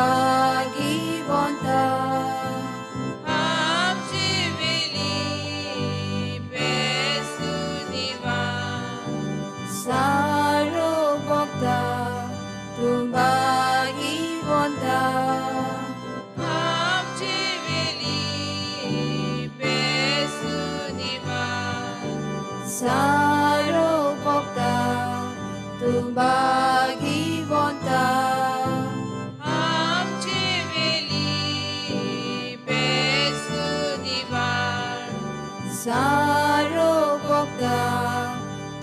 भागीवंता आमचे वेली बेसू निवार सारो भक्ता तूं भागीवंता आमचे वेली बेसू निवार सारो भक्ता तूं भागीवंता आमचे वेली बेसू निवार सारो भक्ता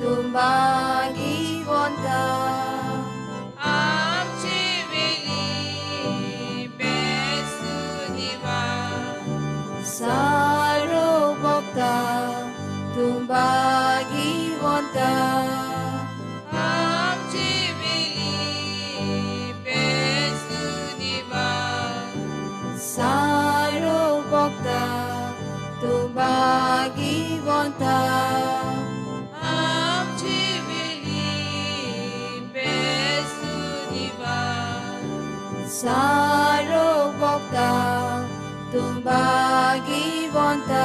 तूं भागीवंता आमचे वेली बेसू निवार सारो भक्ता तूं भागीवंता आमचे वेली बेसू निवार सारो भक्ता तूं भागीवंता आमचे वेली बेसू निवार सारो भक्ता तूं भागीवंता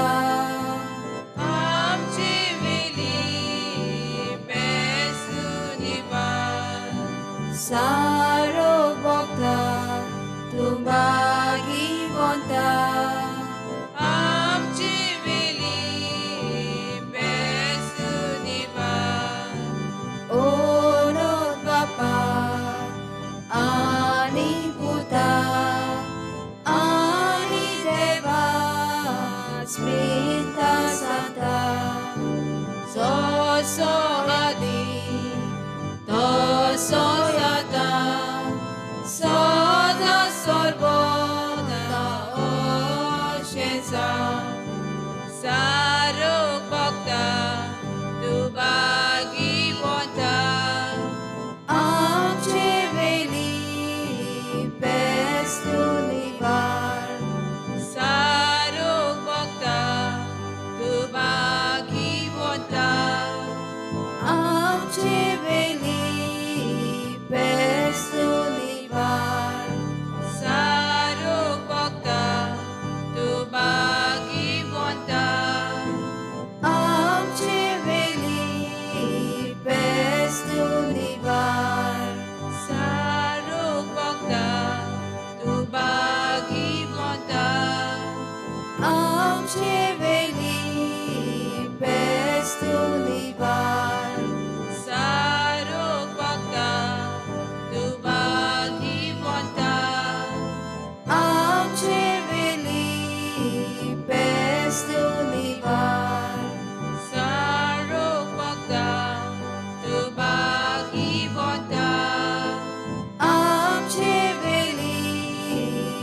आमचे वेली बेसू निवार सारो भक्ता तूं भागीवंता आमचे वेली बेसू निवार ओनोद बापा आनी पुता आनी देवा स्प्रिता सांता जसो आदी तसो आतां सदां सर्वदा अशें जावं सारो भक्ता तूं भागीवंता आमचे वेली बेस्तू निवार सारो भक्ता तूं भागीवंता आमचे वेली बेस्तू निवार सारो भक्ता तूं भागीवंता आमचे वेली बेस्तू निवार सारो भक्ता तूं भागीवंता आमचे वेली बेस्तू निवार सारो भक्ता तूं भागीवंता आमचे वेली बेस्तू निवार सारो भक्ता तूं भागीवंता आमचे वेली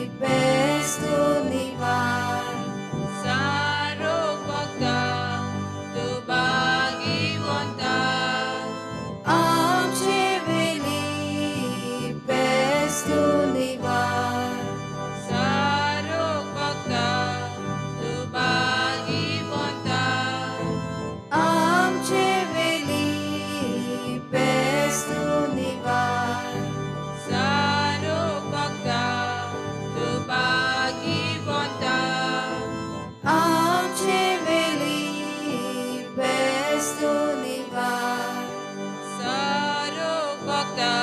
बेस्तू निवार सारो भक्ता तूं भागीवंता आमचे वेली बेस्तू निवार सारो भक्ता तूं भागीवंता आमचे वेली बेस्तू निवार सारो भक्ता तूं भागीवंता आमचे वेली बेस्तू निवार सारो भक्ता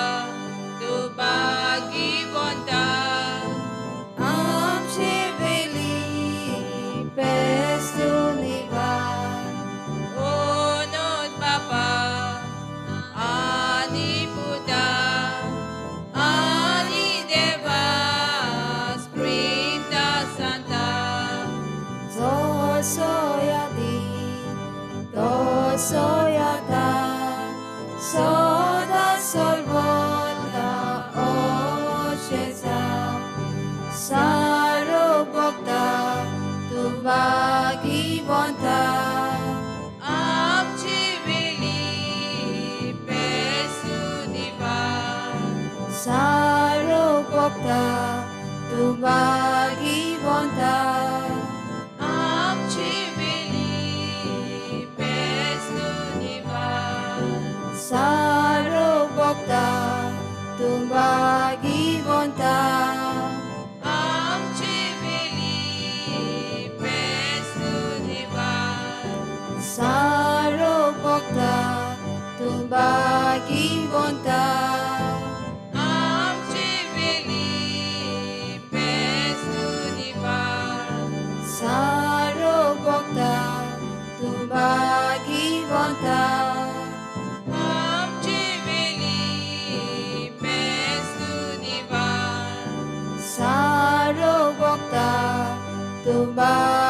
तूं भागीवंता आमचे वेली बेस्तू निवार ओनोद बापा आनी पुता आनी देवा स्प्रिता सांता जसो यादी तसो आतां सदां सर्वदा अशें जावं सारो भक्ता तूं भागीवंता आमचे वेली बेसू निवार सारो भक्ता तूं भागीवंता आमचे वेली बेसू निवार सारो भक्ता तूं भागीवंता.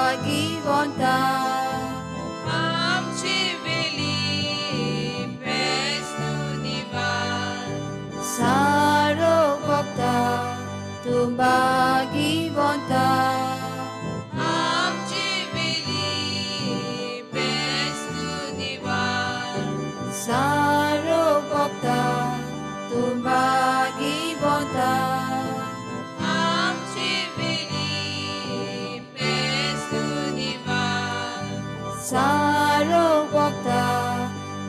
भागीवंता आमची वेली पेस्तू निवार सारो भक्ता तूं भागीवंता आमची वेली पेस्तू निवार सारो भक्ता तूं भागीवंता आमची वेली पेस्तू निवार सारो भक्ता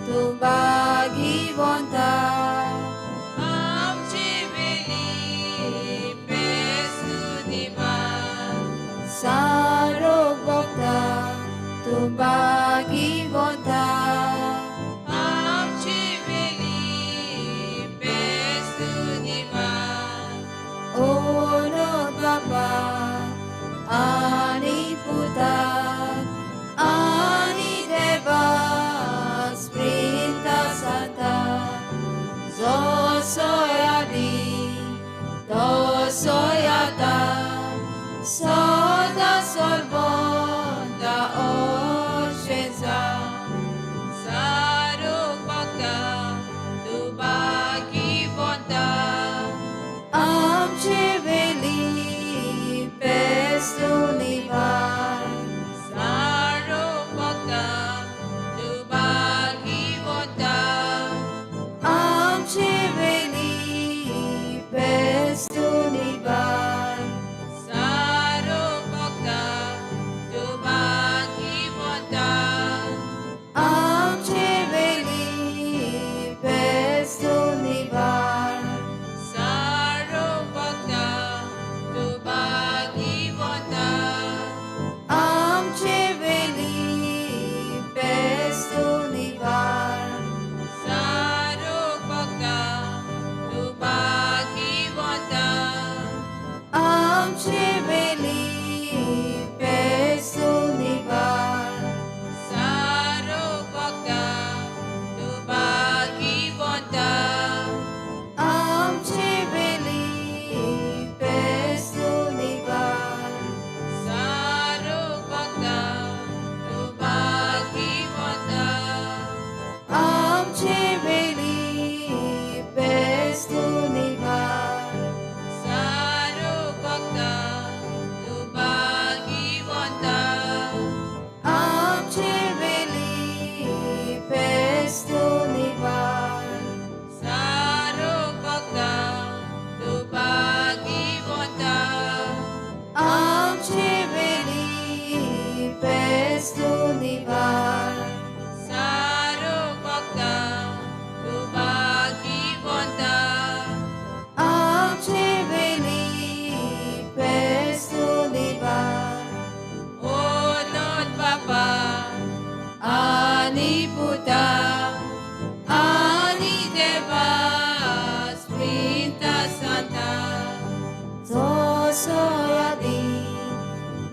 तूं भागीवंता आमची वेली पेस्तू निवार सारो भक्ता तूं भागीवंता आमची वेली पेस्तू निवार ओ बापा आनी पुता आनी देवा स्प्रिता सांता जसो आदी तसो आतां सदां सर्वदा अशें जावं. सारो भक्ता तूं भागीवंता आमचे वेली पेस्तू निवार सारो भक्ता तूं भागीवंता आमचे वेली पेस्तू निवार सारो भक्ता तूं भागीवंता आमचे वेली पेस्तू निवार सारो भक्ता तूं भागीवंता आमचे वेली पेस्तू निवार सारो भक्ता तूं भागीवंता आमचे वेली पेस्तू निवार सारो भक्ता तूं भागीवंता आमचे वेली पेस्तू निवार सारो भक्ता तूं भागीवंता आमचे वेली पेस्तू निवार सारो भक्ता तूं भागीवंता आमचे वेली पेस्तू निवार सारो भक्ता तूं भागीवंता आमचे वेली पेस्तू निवार सारो भक्ता तूं भागीवंता आमचे वेली पेस्तू निवार ओ नोद बापा आनी पुता आनी देवा स्प्रिता सांता जसो आदी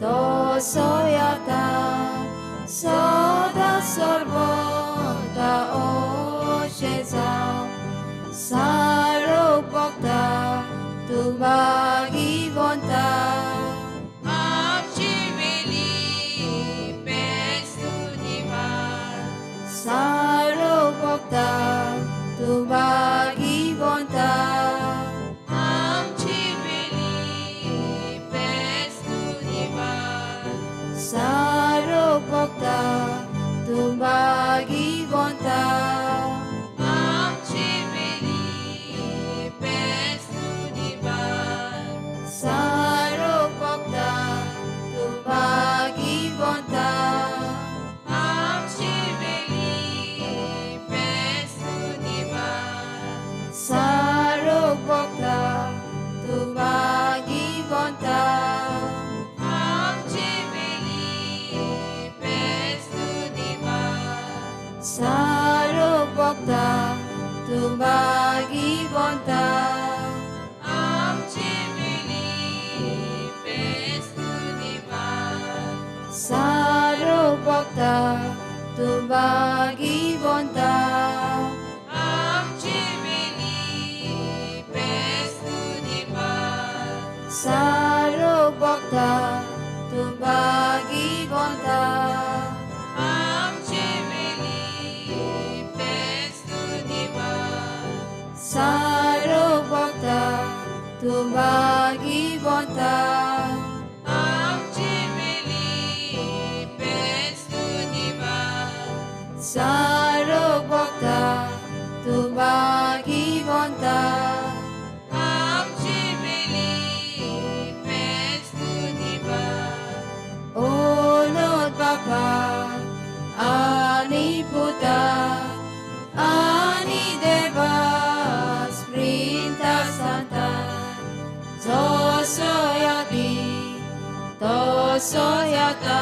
तसो आतां सदां सर्वदा अशें जावं सारो भक्ता तूं भागीवंता आमची वेली पेस्तू निवार सारो भक्ता तूं भागीवंता आमची वेली पेस्तू निवार सारो भक्ता तूं भागीवंता आमची वेली पेस्तू निवार सारो भक्ता तूं भागीवंता आमची वेली पेस्तू निवार सारो भक्ता तूं भागीवंता आमची वेली पेस्तू निवार सारो भक्ता तूं भागीवंता आमची वेली पेस्तू निवार सारो भक्ता तूं भागीवंता आमची वेली पेस्तू निवार सारो भक्ता तूं भागीवंता. सारो बघता तूं भागीवंता. आमची बेली पेस्तू दिवा. ओलोद बापा आनी पुता आनी देवा स्प्रिंता सांता जसो यादी तसो येता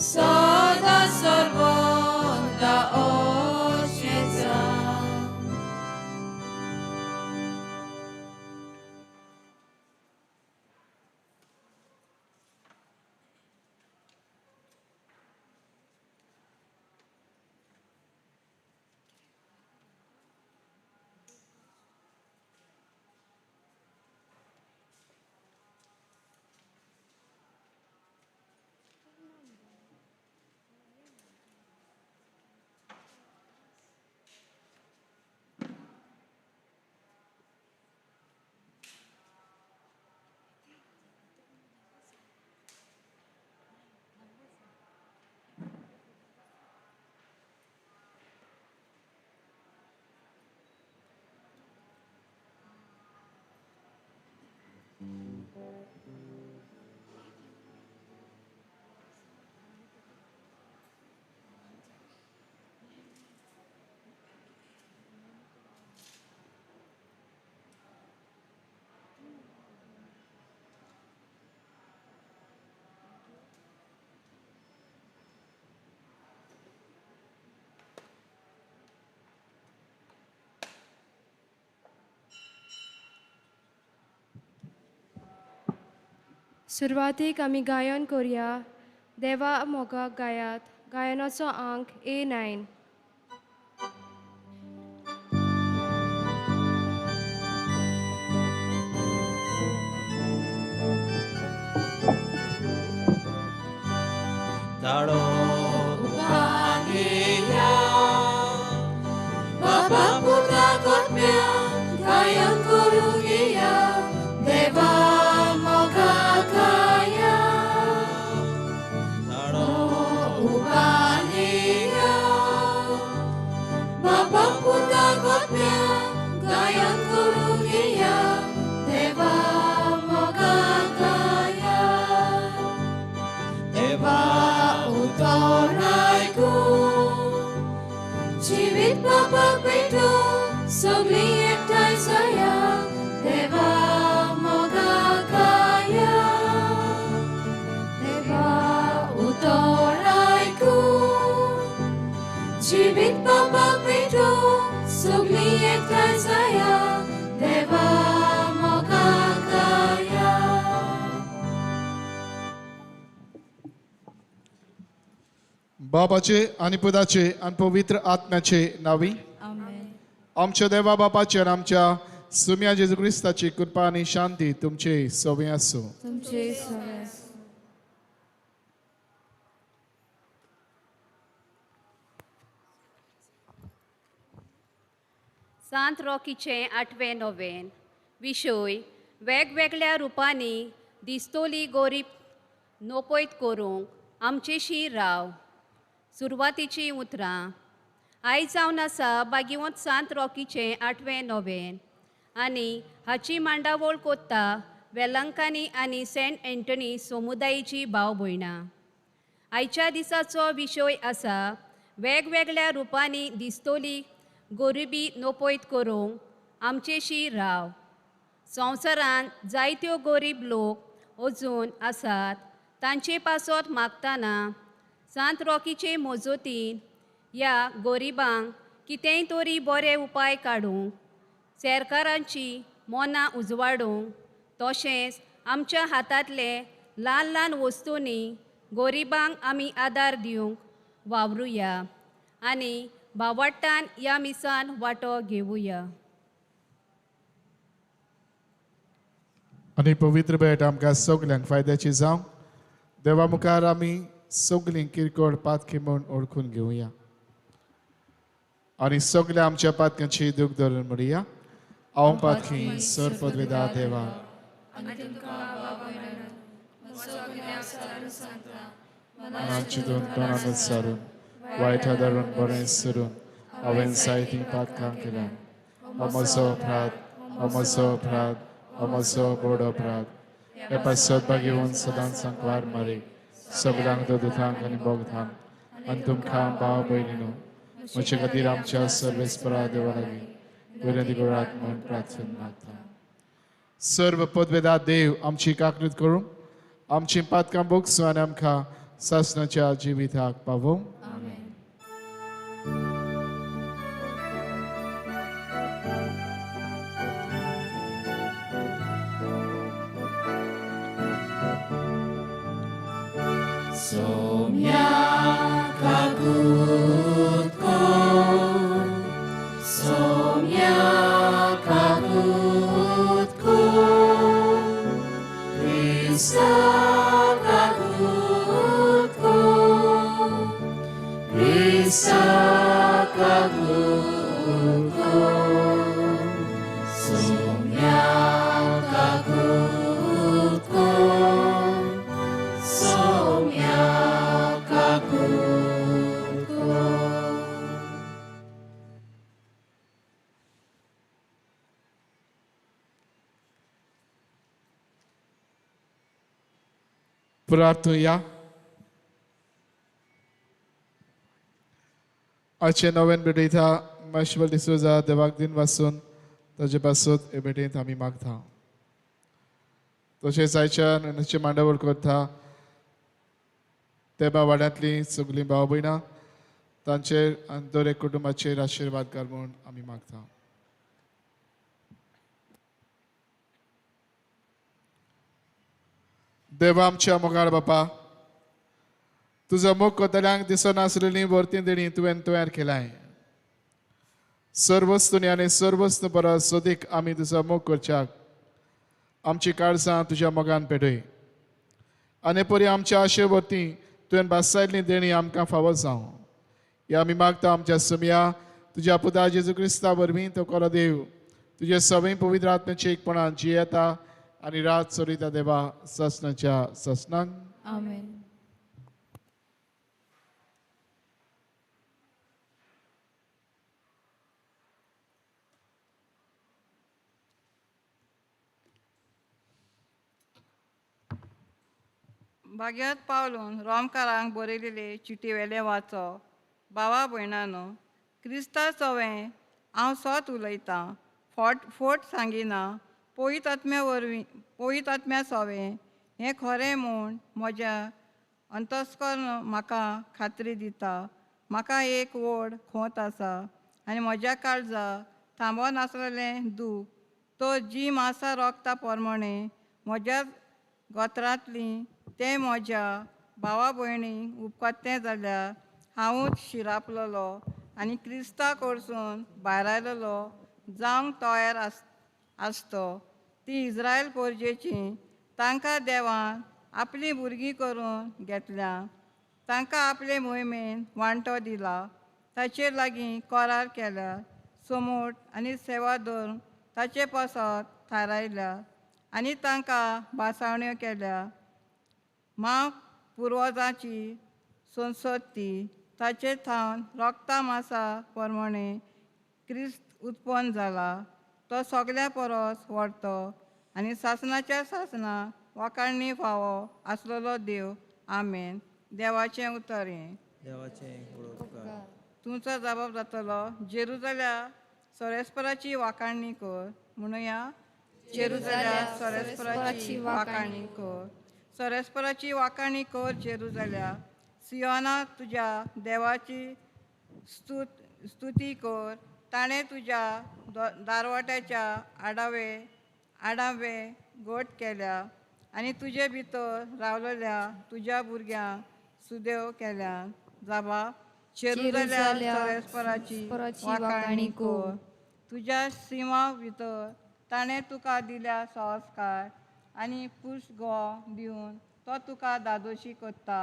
सदा सर्वदा अशें जावं. सुरवातीक आमी गायन करुया. देवा मोगाक गायात. गायनाचो आंक A9. ताळो उबांगेया बाबा पुता कोतम्या गायन करुया देवा मोगा गाया. ताळो उबांगेया बाबा पुता कोतम्या गायन करुया देवा मोगा गाया. देवा उतर आयकून जिवीत बापाक भेटो सगळीं एकठांय जाया देवा मोगा गाया. देवा उतर आयकून जिवीत बापाक भेटो सगळीं एकठांय जाया देवा मोगा गाया. बापाचे आनी पुताचे आनी पवित्र आत्म्याचे नावी. आमेन. आमच्या देवा बापाचे आनी आमच्या सुम्या जेजू क्रिस्ताची कृपा आनी शांती तुमचे सवे आसूं. तुमचे सगळे आसूं. सांत रॉकीचें आठवें नोवेन. विशय वेगवेगळ्या रुपांनी दिस्तोली गोरीब नोपयत करूंक आमचेशी राव. सुरवातीचीं उतरां. आयज जावन आसा बागिवंत सांत रॉकीचें आठवें नोवेन आनी हाची मांडावळ कोत्ता वेलंकांनी आनी सेंट एंटनी समुदायेची भाव भयणां. आयच्या दिसाचो विशय आसा वेगवेगळ्या रुपांनी दिस्तोली गोरिबी नोपयत करूंक आमचेशी राव. संवसारांत जायत्यो गोरीब लोक अजून आसात तांचे पासत मागतना सांत रॉकीचे मजतीन ह्या गोरिबांक कितेंय तरी बरे उपाय काडूंक सरकारांची मनां उजवाडूंक तशेंच आमच्या हातांतले ल्हान ल्हान वस्तूंनी गोरिबांक आमी आदार दिवंक वावरुया आनी भावाड्तान ह्या मिसान वांटो घेवया. आनी पवित्र भेट आमकां सगल्यांक फायद्याची जावं. देवा मुखार आमी सगलीं किरकोळ पातकी म्हूण ओळखून घेवया आनी सगल्या आमच्या पातक्यांची दूख धरून म्हणया. हांव पातकी सर पदवेदा देवा. आमची दोन तोंडानच सारून वायट धरून बरें सरून हांवें जायतीं पातकां केल्यां. हो म्हजो अपराध, हो म्हजो अपराध, हो म्हजो व्हड अपराध. हे पासत भाग्यवंत सदांच सांकवार मारी सगळ्यांक दुतांक आनी भोगतांक आनी तुमकां भाव भयणीनो म्हजे खातीर आमच्या सर्वेस्परा देवा लागीं विनंती करात म्हूण प्रार्थना मागता. सर्व पदवेदा देव आमची काकृत करूं, आमची पातकां भोगसूं आनी आमकां सासणाच्या जिविताक पावोवं. प्रार्थुया. आजचे नव्यान भेटयता माशबल डिसोजा देवाक दिन वासून ताजे पासून हे भेटेंत आमी मागता. तशेंच आयच्या न्हंयचे मांडावळ करता तेबा वाड्यांतलीं सगळीं भाव भयणां तांचेर आनी दर एक कुटुंबाचेर आशिर्वाद घाल म्हूण आमी मागता. देवा आमच्या मोगाळ बापा, तुजो मोग करतल्यांक दिसनासलेली वर्ती देणी तुवें तयार केलाय. सर्वस्तुनी आनी सर्वस्तू परस सोदीक आमी तुजो मोग करच्याक आमची काळजां तुज्या मोगान पेटय आनी परी आमच्या आशे वरती तुवें भासायल्ली देणी आमकां फावो जावं. ह्या आमी मागता आमच्या सुमया तुज्या पुता जेजू क्रिस्ता वरवीं तो कोरो देव तुजे सवय पवित्र आत्म्याचे एकपणान जियेता आनी रात चलयता देवा ससनाच्या ससनांक. आमेन. भाग्यात पावलून रोमकारांक बरयलेले चिटीवेले वाचो. भावा भयणानो, क्रिस्ता सवें हांव सत उलयतां, फोट सांगिना. पवित्र आत्म्या वरवीं पवित्र आत्म्या सवें हें खरें म्हूण म्हज्या अंतस्कर्ण म्हाका खात्री दिता. म्हाका एक व्हड खोंत आसा आनी म्हज्या काळजा थांबो नासलेलें दूख. तो जी मासा रोगता प्रमाणे म्हज्या गोत्रांतलीं तें म्हज्या भावा भयणीक उपकर्तें जाल्यार हांवूच शिरापलेलो आनी क्रिस्ता कडसून भायर आयलेलो जावंक तयार आसतो. ती इस्रायल पोरजेची, तांकां देवान आपलीं भुरगीं करून घेतल्या, तांकां आपले मोहिमेन वांटो दिला, ताचेर लागीं करार केल्या, सोमोट आनी सेवा धरून ताचे पासत थारायल्या आनी तांकां भासावण्यो केल्या. मां पुर्वजांची संसद ती ताचे थावन रोगता मासा प्रमाणे क्रिस्त उत्पन्न जाला. तो सगल्या परस व्हडतो आनी सासणाच्या सासणाक वाखाणणी फावो आसलेलो देव. आमेन. देवाचें उतर हें. तुमचो जबाब जातलो जेरुजाल्या सोरेस्पराची वाखाणणी कर. म्हणुया, जेरुजाल्या सोरेस्पराची वाखाणणी कर, सोरेस्पराची वाखाणणी कर जेरुजाल्या. सियोना तुज्या देवाची स्तुती कर. ताणें तुज्या दारवाट्याच्या आडावे घट केल्या आनी तुजे भितर रावलेल्या तुज्या भुरग्यांक सुदेव केल्या. जाबा, जेरुजाल्या सोरेस्पराची वाखाणणी कर. तुज्या सिमा भितर ताणें तुका दिल्या संस्कार आनी पुश गो दिवन तो तुका दादोशी करता.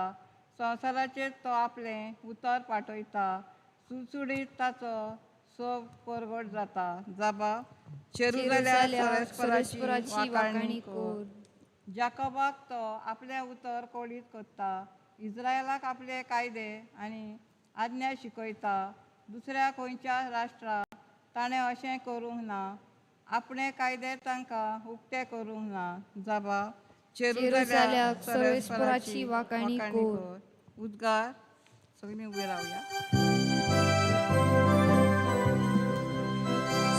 संवसाराचेर तो आपलें उतर पाठयता, सुडसुडीत ताचो सोब परगट जाता. जाबा, जेरुजाल्या सोरेस्पराची वाखाणणी कर. जाकोबाक तो आपलें उतर कळीत करता, इस्रायलाक आपले कायदे आनी आज्ञा शिकयता. दुसऱ्या खंयच्या राष्ट्राक ताणें अशें करूंक ना, आपणे कायदे तांकां उक्ते करूंक ना. जाबा जेरुजाल्याक सर्वेस्पराची वाखाणी कोर. उद्गार. सगळीं उबी रावया.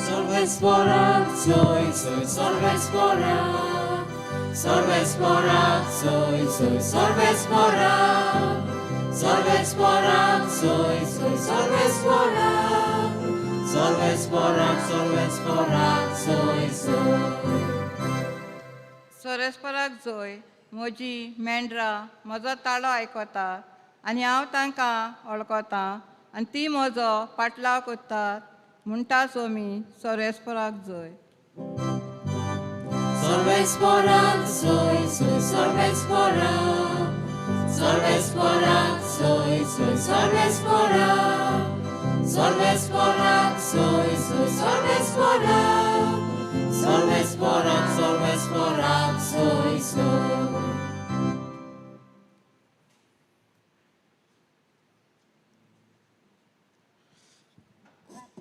सर्वेस्पराक जय जय सर्वेस्पराक, सर्वेस्पराक जय जय सर्वेस्पराक, सर्वेस्पराक जय जय सर्वेस्पराक, सर्वेस्पराक सर्वेस्पराक जय जय. सर्वेस्पराक जय. म्हजी मेंढरां म्हजो ताळो आयकता आनी हांव तांकां वळखतां आनी ती म्हजो पाटलाव करतात म्हणटा सोमी. सर्वेस्पराक जय. सर्वेस्पराक जय जय सर्वेस्पराक, सर्वेस्पराक जय जय सर्वेस्पराक, सर्वेस्पराक जय जय सर्वेस्पराक, सर्वेस्पराक सर्वेस्पराक जय जय.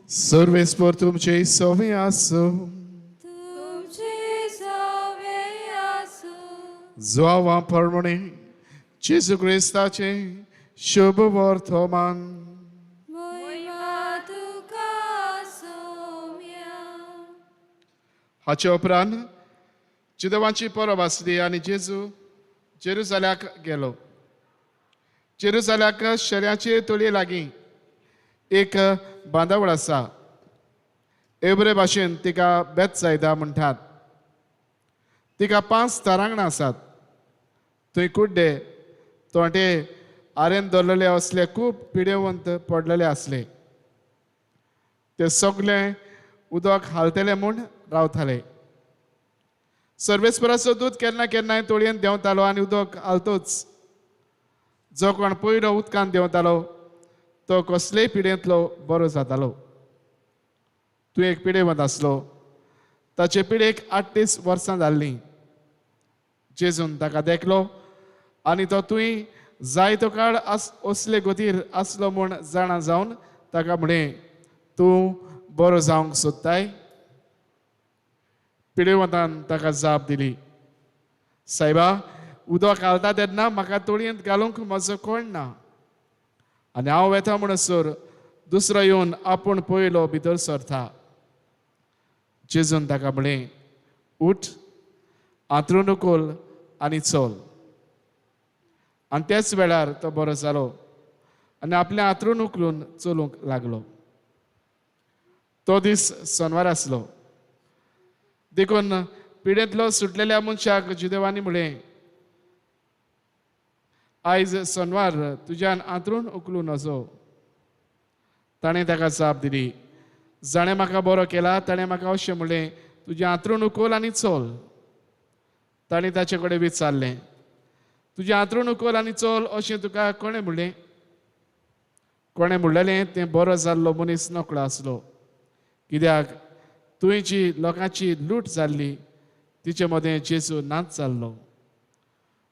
सर्वेस्पर तुमचे सवे आसूं. तुमचे सवे आसूं. जुआंवा प्रमाणे जेजू क्रिस्ताचें शुभ वर्तमान. मोहिमा तुका सोम्या. हाचे उपरांत जिदवांची परब आसली आनी जेजू जेरुजाल्याक गेलो. जेरुजाल्याक शेऱ्याचे तळये लागीं एक बांदावळ आसा. एब्रे भाशेन तिका बेतसायदा म्हणटात. तिका 5 तारांगणां आसात. थंय कुड्डे तोंटे आरेन दवरलेले असले खूब पिडेवंत पडलेले आसले. ते सगळे उदक हालतले म्हूण रावताले. सर्वेस्पराचो दूद केन्ना केन्नाय तळयेन देंवतालो आनी उदक हालतोच जो कोण पयलो उदकान देंवतालो तो कसलेय पिडेंतलो बरो जातालो. तूं एक पिडेवंत आसलो. ताचे पिडेक 38 वर्सां जाल्लीं. जेजून ताका देखलो आनी तो तुवें जायतो काळ असले गतीर आसलो म्हूण जाणा जावन ताका म्हणें, तूं बरो जावंक सोदताय? पिडेवंतान ताका जाप दिली, सायबा, उदक घालता तेन्ना म्हाका तळयेंत घालूंक म्हजो कोण ना आनी हांव वेता म्हणसर दुसरो येवन आपूण पयलो भितर सरता. जेजून ताका म्हणलें, उठ, आंतरून उखल आनी चल. आनी त्याच वेळार तो बरो जालो आनी आपलें आंतरून उखलून चलूंक लागलो. तो दीस सोनवार आसलो. देखून पिडेंतलो सुटलेल्या मनशाक जुदेवांनी म्हणलें, आयज सोनवार, तुज्यान आंतरून उखलूं नजो. ताणें ताका जाप दिली, जाणें म्हाका बरो केला ताणें म्हाका अशें म्हणलें, तुजें आंतरून उखल आनी चल. ताणें ताचे कडेन विचारलें, तुजें आंतरून उखल आनी चल अशें तुका कोणें म्हणलें? कोणें म्हणलेलें तें बरो जाल्लो मनीस नकळो आसलो, कित्याक तुवें जी लोकांची लूट जाल्ली तिचे मदें जेजू नाच जाल्लो.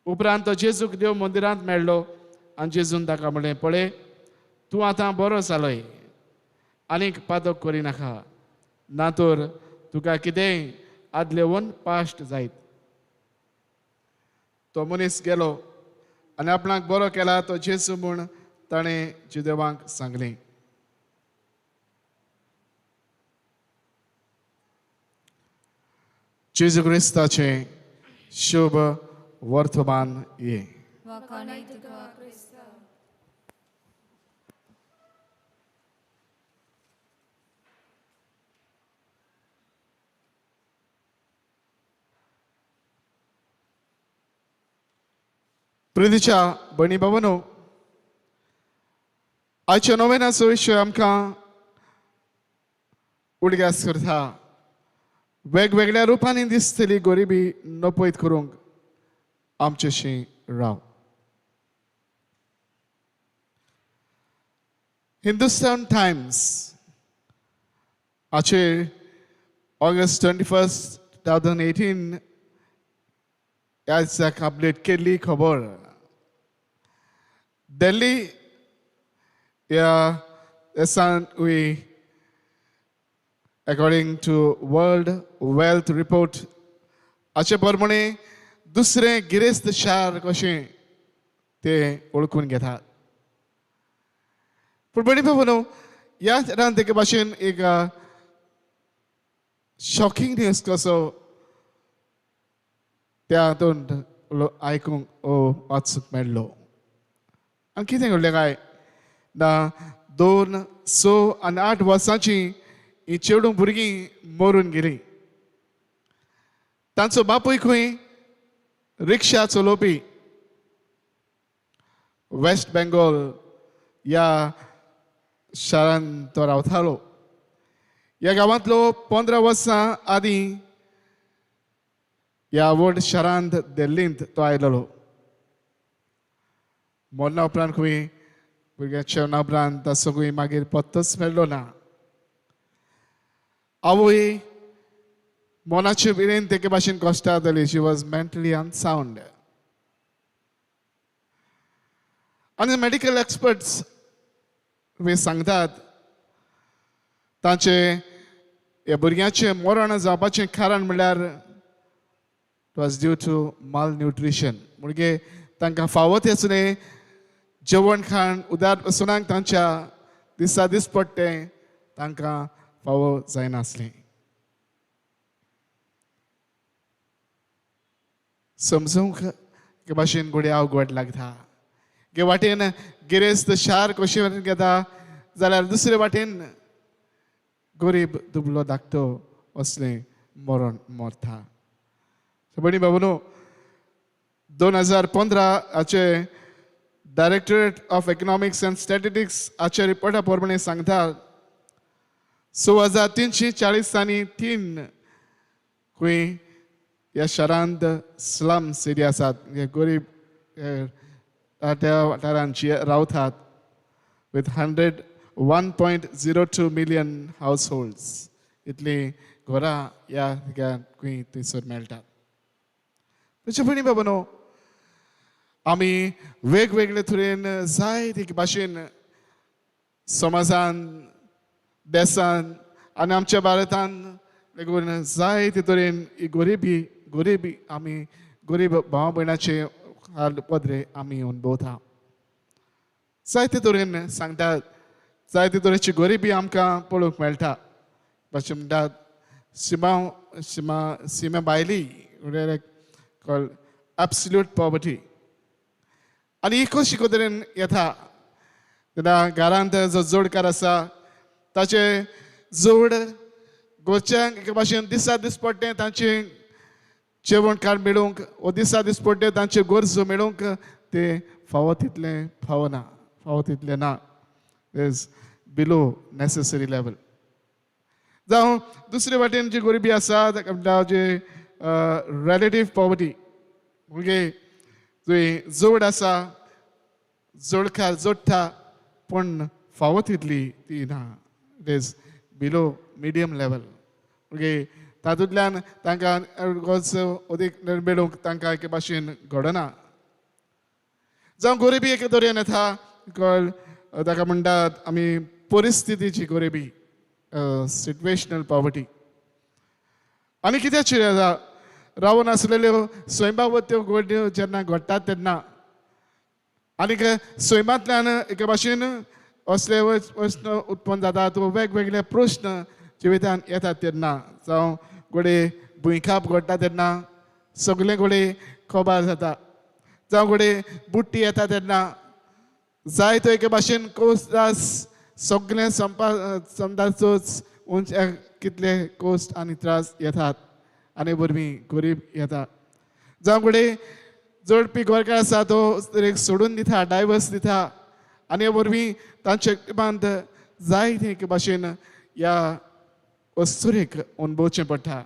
उपरांत तो जेजूक देव मंदिरांत मेळ्ळो आनी जेजून ताका म्हणलें, पळय, तूं आतां बरो जालोय, आनीक पातक करिनाका, ना तर तुका कितेंय आदलेवन पाश्ट जायत. तो मनीस गेलो आनी आपणाक बरो केला तो जेजू म्हूण ताणें जुदेवांक सांगलें. जेजू क्रिस्ताचें शुभ वर्तमान ये. प्रितीच्या भयणी भावांनो, आयच्या नोवेनाचो विशय आमकां उडगास करता. वेगवेगळ्या रुपांनी दिसतली गरिबी नपयत करूंक आमचेशी राव. हिंदुस्तान टायम्स हाचेर ऑगस्ट 21, 2018 ह्या दिसाक अपडेट केल्ली खबर. दिल्ली ह्या देसान we according to World Wealth Report हाचे प्रमाणे दुसरें गिरेस्त शार कशें ते वळखून घेतात. पूण भयणी भावांनो, ह्या शारांत एके भाशेन एक शॉकिंग न्यूज कसो त्या हातूंत आयकूंक वाचूंक मेळ्ळो. आनी कितें घडलें काय ना, 2, 6 आनी 8 वर्सांची ही चेडूं भुरगीं मरून गेलीं. तांचो बापूय खंय रिक्षा चलोवपी, वेस्ट बेंगॉल ह्या शारांत तो रावतालो. ह्या गांवांतलो 15 वर्सां आदीं ह्या व्हड शारांत दिल्लींत तो आयलेलो. मरणा उपरांत खंय भुरग्याच्या मरणा उपरांत ताचो खंय मागीर पत्तोच मेळ्ळो ना. आवय मनाचे पिडेन तेके भाशेन कश्टां जाली. She was mentally unsound. आनी मेडिकल एक्सपर्ट्स सांगतात तांचे ह्या भुरग्यांचें मरण जावपाचें कारण म्हणल्यार it was due to malnutrition. म्हणजे तांकां फावो तेच न्ही जेवण खाण उदार पसुनाक तांच्या दिसा दीस पडटें तांकां फावो जायनासलें. समजूंक एके भाशेन घोडये अवघड लागता. गे वाटेन गिरेस्त शार कशें घेता जाल्यार दुसरे वाटेन गरीब दुबलो धाकटो असलें मरण मरता. भयणी बाबूनो, 2015 हाचे directorate of economics and statistics हाच्या रिपोर्टा प्रमाणे सांगता 6340 आनी 3 खंय ह्या शारांत स्लम्स एरिया आसात, गरीब त्या वाठारांत रावतात with 101.02 million households. इतलीं घरां ह्या खंय थंयसर मेळटात. तशें भयणी बाबांनो, आमी वेगवेगळे तरेन जायते भाशेन समाजान, देसान आनी आमच्या भारतान लागून जायते तरेन ही गरिबी गरिबी आमी गरीब भाव भयणाचे हाल पदरे आमी अनुभवता. जायते तरेन सांगतात, जायते तरेची गरिबी आमकां पळोवंक मेळटा. भाशेन म्हणटात सिमा सिमा सिमा भायली म्हणल्यार कॉल्ड एब्सल्यूट पॉवर्टी. आनी ही कशी तरेन येता तेन्ना घरांत जो जोडकार आसा ताचे जोड घरच्यांक एके भाशेन दिसा दीस पडटें तांचें जेवण खाण मेळूंक वो दिसा दीस पडटें तांच्यो गरजो मेळूंक ते फावो तितलें फावना, फावो तितलें ना, is below necessary level. जावं दुसरे वाटेन जी गरिबी आसा ताका म्हणटा जी रिलेटीव पॉवर्टी, म्हणजे तुवें जोड आसा, जोडकार जोडटा पूण फावो तितली ती ना, it is below medium level. म्हणजे तातूंतल्यान तांकां गरज अदीक मेळूंक तांकां एके भाशेन घडना. जावं गरिबी एके तरेन येता कॉल्ड ताका म्हणटात आमी परिस्थितीची गरिबी, सिट्युएशनल पॉवर्टी. आनी कित्याचेर येता, रावून आसलेल्यो सैमा त्यो गोड्यो जेन्ना घडटात तेन्ना आनीक सैमांतल्यान एके भाशेन असले प्रस्न उत्पन्न जातात, वेगवेगळे प्रस्न जिवितान येतात तेन्ना, जावं घडये भुंयकांप घडटा तेन्ना सगळे घडये खबर जाता, जावं घडये बुट्टी येता तेन्ना जाय तो एके भाशेन कोस त्रास सगळे संपा समजाचोच उंच कितले कोस्ट आनी त्रास येतात आनी वरवीं गरीब येता. जावं घडये जोडपी गोरकार आसा तो एक सोडून दिता, डायवर्स दिता आनी हे वरवीं तांचे बांद जाय ते एके भाशेन ह्या अस्तुरेक अणभवचें पडटा.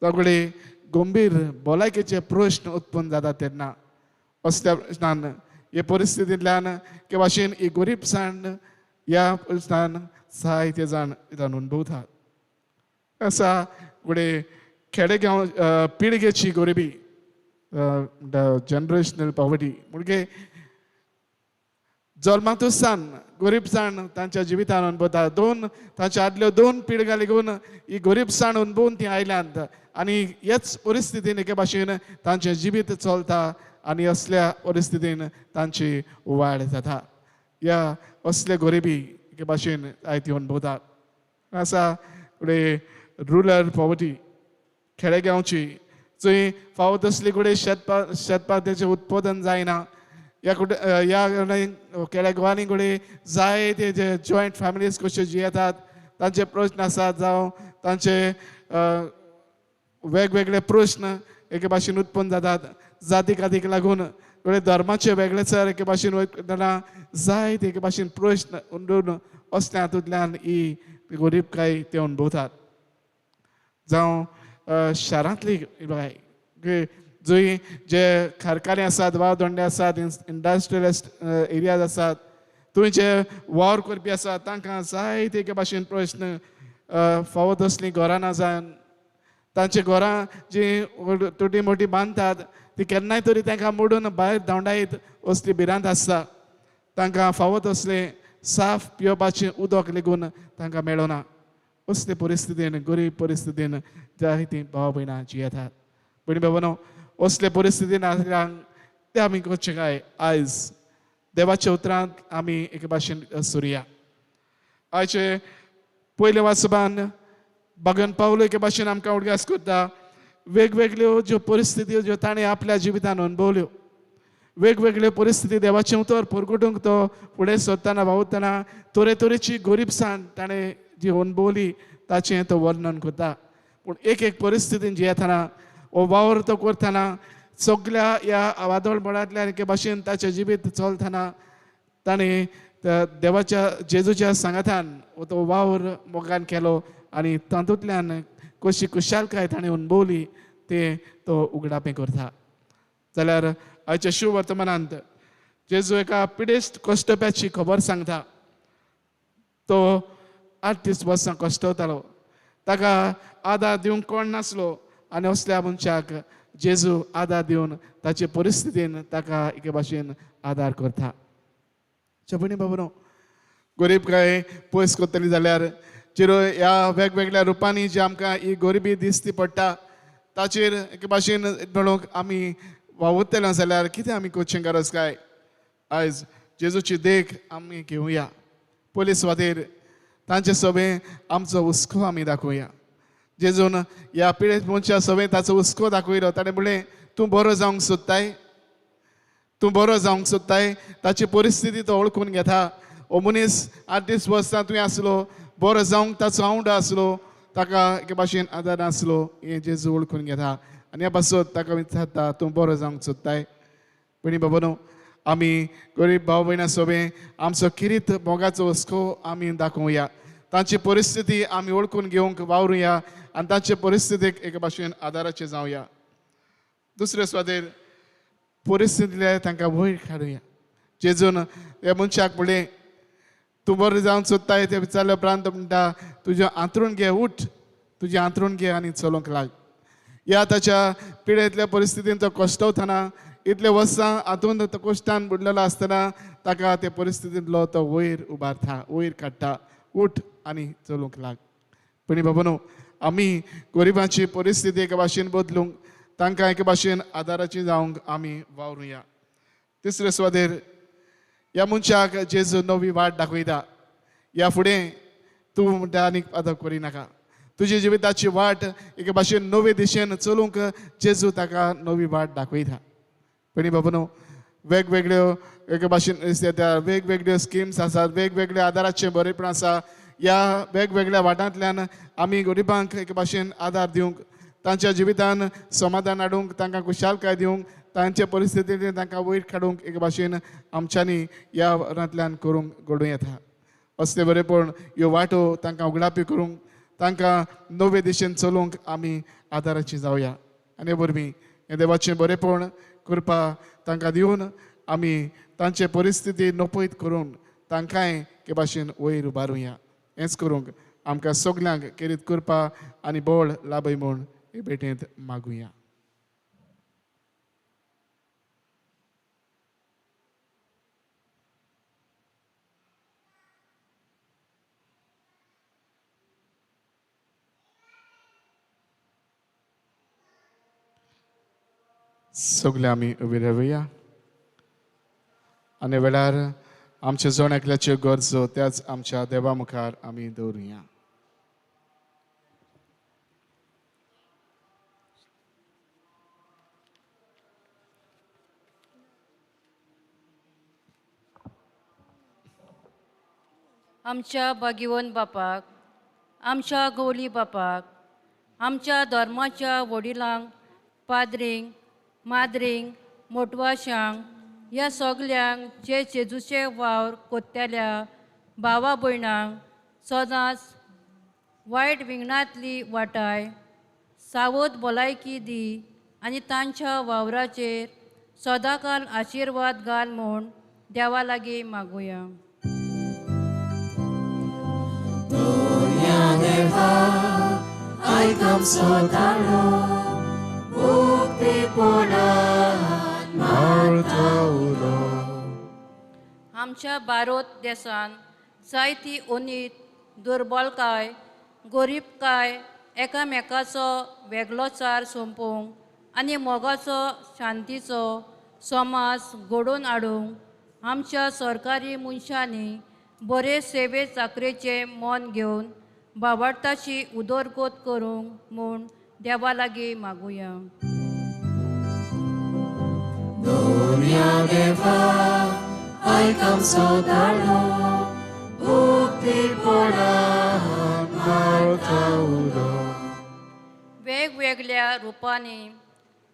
जावं घडये गंभीर भलायकेचे प्रश्न उत्पन्न जातात तेन्ना असल्या प्रश्नान हे परिस्थितींतल्यान के भाशेन ही गरीबसाण ह्या प्रश्नान जायते जाण अणभवतात. आसा घडये खेडेगांव पिळगेची गरिबी, जनरेशनल पॉवर्टी, म्हणजे जल्मांतूसान गोरीबसाण तांच्या जिवितान अणभवता. दोन तांच्या आदल्यो दोन पिळग्या लेगून ही गोरीबसाण अणभवून ती आयल्यांत आनी हेच परिस्थितीन एके भाशेन तांचें जिवीत चलता आनी असल्या परिस्थितीन तांची वाड जाता. ह्या असले गरिबी एके भाशेन जायती अणभवतात. आसा फुडें रुरल पॉवर्टी, खेडेगांवची जंय फावो तसली कडेन शेतपात्याचें उत्पादन जायना. ह्या कुठे ह्या खेडेगांवांनी कडेन जायते जे जॉयंट फॅमिलीज कश्यो जियेतात तांचे प्रस्न आसात, जावं तांचे वेगवेगळे प्रस्न एके भाशेन उत्पन्न जातात. जाती कातीक लागून कडेन धर्माचे वेगळेचार एके भाशेन वयतना जायते एके भाशेन प्रस्न उंडून असल्या हातूंतल्यान ही गरिबकाय ते अणभवतात. जावं शारांतली बाय जंय जे कारखाने आसात वा धंदे आसात, इंडस्ट्रियल एरियाज आसात, थंय जे वावर करपी आसात तांकां जायते एके भाशेन प्रस्न, फावो तसलीं घरां ना जावन तांची घरां जीं तोटी मोटी बांदतात ती केन्नाय तरी तांकां मोडून भायर धांवडायत असली भिरांत आसता. तांकां फावो तसलें साफ पिवपाचें उदक लेगून तांकां मेळना. असले परिस्थितीन गरीब परिस्थितीन जायतीं भाव भयणां जियेतात. भयणी बाबानो, असले परिस्थितीन आसल्यान ते आमी करचें काय? आयज देवाच्या उतरांत आमी एके भाशेन सुरया. आयचे पयले वाचपान भगवान पावलो एके भाशेन आमकां उडगास करता. वेगवेगळ्यो ज्यो परिस्थिती ज्यो ताणें आपल्या जिवितान अणभवल्यो, वेगवेगळ्यो परिस्थिती देवाचें उतर परगटूंक तो फुडें सरतना वावुरतना तरेतरेची गरिबसाण ताणें जी अणभवली ताचें तो वर्णन करता. पूण एक एक परिस्थितीन जियेतना हो वावर तो करतना सगल्या ह्या वादळ बळांतल्यान एके भाशेन ताचें जिवीत चलतना ताणें देवाच्या जेजूच्या सांगातान तो वावर मोगान केलो आनी तातूंतल्यान कशी खुशालकाय ताणें अणभवली तें तो उगडापें करता. जाल्यार आयच्या शिव वर्तमानांत जेजू एका पिडेस्त कश्टप्याची खबर सांगता. तो 8 दीस वर्सां कश्टवतालो, ताका आदार दिवंक कोण नासलो आनी असल्या मनशाक जेजू आदार दिवन ताचे परिस्थितीन ताका एके भाशेन आदार करता. भयणी बाबानो, गरीब काय पयस करतली जाल्यार चिरो ह्या वेगवेगळ्या रुपांनी जी आमकां ही गरिबी दिसती पडटा ताचेर एके भाशेन म्हणूंक आमी वावुरतले जाल्यार कितें आमी करचें गरज काय? आयज जेजूची देख आमी घेवया. पयले सुवातेर तांचे सभें आमचो हुस्को आमी दाखोवया. जेजून ह्या पिडेस्त मनशा सभें ताचो हुस्को दाखयलो. ताणें म्हणलें, तूं बरो जावंक सोदताय, तूं बरो जावंक सोदताय. ताची परिस्थिती तो वळखून घेता. हो मनीस 8 दीस वर्सां तुवें आसलो, बरो जावंक ताचो आवंडो आसलो, ताका एके भाशेन आदार नासलो, हें जेजू वळखून घेता आनी ह्या पासत ताका विचारता, तूं बरो जावंक सोदताय. भयणी बाबानो, आमी गरीब भाव भयणां सोबें आमचो किरीत मोगाचो हुस्को आमी दाखोवया. तांची परिस्थिती आमी वळखून घेवंक वावरुया आनी तांचे परिस्थितीक एके भाशेन आदाराचें जावया. दुसरे सुवातेर परिस्थितींतल्यान तांकां वयर काडुया. जेजून ह्या मनशाक म्हणलें, तूं बरो जावंक सोदताय तें विचारल्या उपरांत म्हणटा, तुजें आंतरून घे, उठ, तुजें आंतरून घे आनी चलोवंक लाग. ह्या ताच्या पिडेंतल्या परिस्थितीन तो कश्टवतना इतले वर्सां हातूंत तो कश्टान बुडलेलो आसतना ताका ते परिस्थितींतलो तो वयर उबारता, वयर काडटा, उठ आनी चलूंक लाग. भयणी बाबानो, आमी गरिबांची परिस्थिती एके भाशेन बदलूंक तांकां एके भाशेन आदाराची जावंक आमी वावरुया. तिसरे सुवातेर ह्या मनशाक जेजू नवी वाट दाखयता. ह्या फुडें तूं म्हणटा आनीक आदार करिनाका, तुज्या जिविताची वाट एके भाशेन नवे दिशेन चलूंक जेजू ताका नवी वाट दाखयता. भयणी बाबानो, वेगवेगळ्यो एके भाशेन वेगवेगळ्यो स्किम्स आसात, वेगवेगळे आदाराचें बरेपण आसा. ह्या वेगवेगळ्या वाटांतल्यान आमी गरिबांक एके भाशेन आदार दिवंक, तांच्या जिवितान समाधान हाडूंक, तांकां खुशालकाय दिवंक, तांचे परिस्थितींतल्यान तांकां वयर काडूंक एके भाशेन आमच्यांनी ह्या वरांतल्यान करूंक घडूं येता. असलें बरेपण ह्यो वाटो तांकां उगडापी करूंक, तांकां नवे दिशेन चलोवंक आमी आदाराची जावया. आनी हे वरवीं हें देवाचें बरेपण कृपा तांकां दिवन आमी तांचे परिस्थिती नपयत करून तांकांय एके भाशेन वयर उबारुया. हेंच करूंक आमकां सगल्यांक केरीत कृपा आनी बळ लाभय म्हूण हे भेटेंत मागुया. सगळे आमी उबी रावया आनी वेळार आमच्या जण एकल्याच्यो गरजो त्याच आमच्या देवा मुखार आमी दवरुया. आमच्या बागिवन बापाक, आमच्या गौली बापाक, आमच्या धर्माच्या वडिलांक, पाद्रींक, माद्रींक, मोटवाशांक, ह्या सगल्यांक जे जेजूचे वावर कोत्तेल्या भावा भयणांक सदांच वायट विंगणांतली वाटाय, सावध भलायकी दी आनी तांच्या वावराचेर सदांकाल आशिर्वाद घाल म्हूण देवा लागीं मागुया. आमच्या भारत देशान जायती ओनीत, दुर्बलकाय, गोरीबकाय, एकामेकाचो वेगळोचार सोंपोवंक आनी मोगाचो शांतीचो समाज घडोवन हाडूंक आमच्या सरकारी मनशांनी बरे सेवे चाकरेचें मन घेवन बावडताची उदरगत करूंक म्हूण देवा लागीं मागुया. वेगवेगळ्या रुपांनी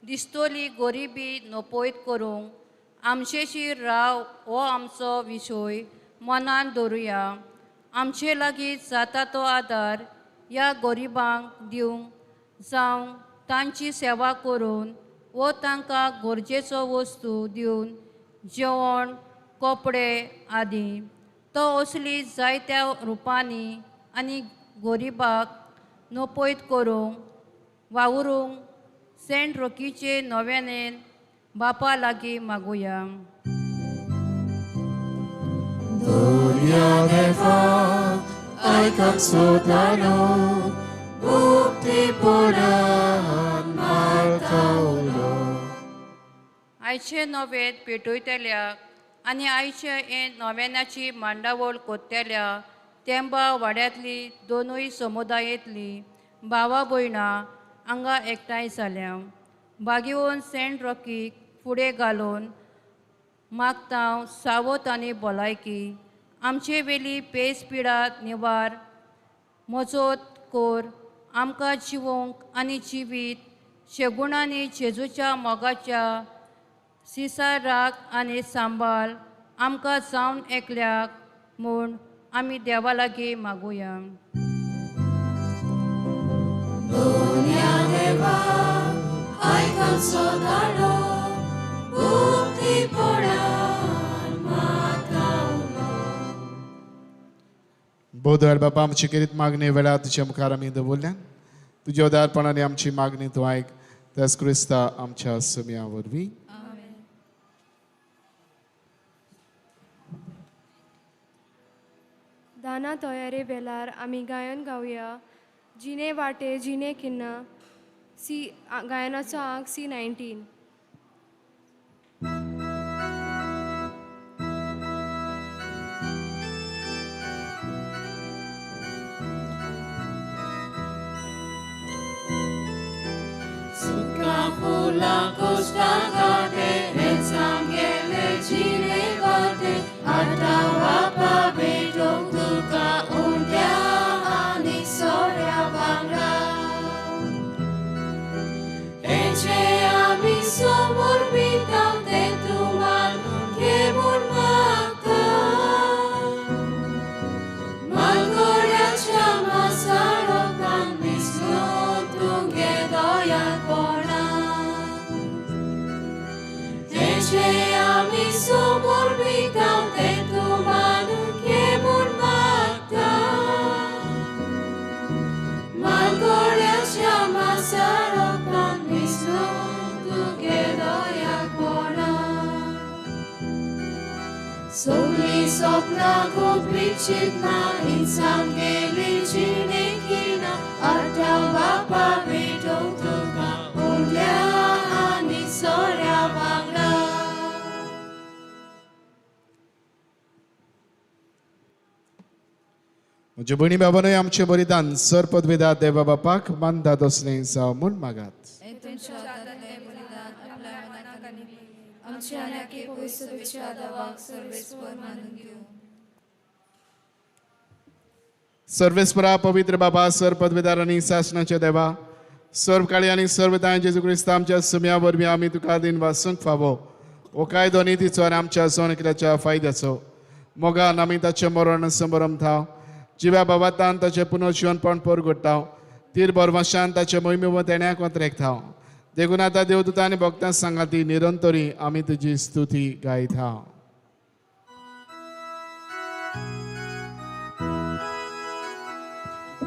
दिसतली गरिबी नपयत करूंक आमचेशी राव हो आमचो विशय मनान दवरुया. आमचे लागीं जाता तो आदार ह्या गरिबांक दिवंक जावं तांची सेवा करून वो तांकां गरजेचो वस्तू दिवन जेवण, कपडे आदी तो असली जायत्या रुपांनी आनी गरिबाक नपयत करूंक वावरूंक सेंट रोकीचे नव्यानेन बापा लागीं मागुया. आयचे नवेद पेटयतल्या आनी आयचे हे नव्यानाची मांडावळ कोत्तेल्या तेंबा वाड्यांतली दोनूय समुदायेंतली भावा भयणां हांगा एकठांय जाल्या. बागेवन सेंट रॉकीक फुडें घालून मागता सावत आनी भलायकी आमचे वेली पेस पिडा निवार मजत कोर आमकां जिवोंक आनी जिवीत शेगुणांनी जेजूच्या मोगाच्या सिसार राख आनी सांबाळ आमकां जावन एकल्याक म्हूण आमी देवा लागीं मागुया. बोधर बापा आमची केरीत मागणी वेळार तुज्या मुखार आमी दवरल्यान तुज्या उदारपणान आमची मागणी तूं आयक त्याच क्रिस्ता आमच्या सुम्या वरवीं. दाना तयारे वेलार आमी गायन गावया जिने वाटे जिने किन्ना सी गायनाचो आंक C19. Sopna kupichitna insangeli chinekina atawa pabetong tuka undya ani sora. म्हज्या भयणी बाबानूय आमचें बलिदान सर पदवेदा देवा बापाक मानता तसलें जावं म्हूण मागात. सर्वेस्परा पवित्र बाबा सर पदवेदार आनी सासणाच्या देवा सर्व काळी आनी सर्व दाय जेजू क्रिस्ता आमच्या सुम्या वरवीं आमी तुका दिन वासूंक फावो हो कायदो नितीचो आनी आमच्या सोनकिराच्या फायद्याचो मोगान आमी ताचें मरण समरम थाव जिव्या बाबातान ताचें पुनर्जिवनपण परगट्टाव तीर बरवाशान ताचें मोहिमे तेण्याक वतरेकथाव देखून आतां देवदूतां आनी भक्तां सांगाती निरंतरी आमी तुजी स्तुती गायता.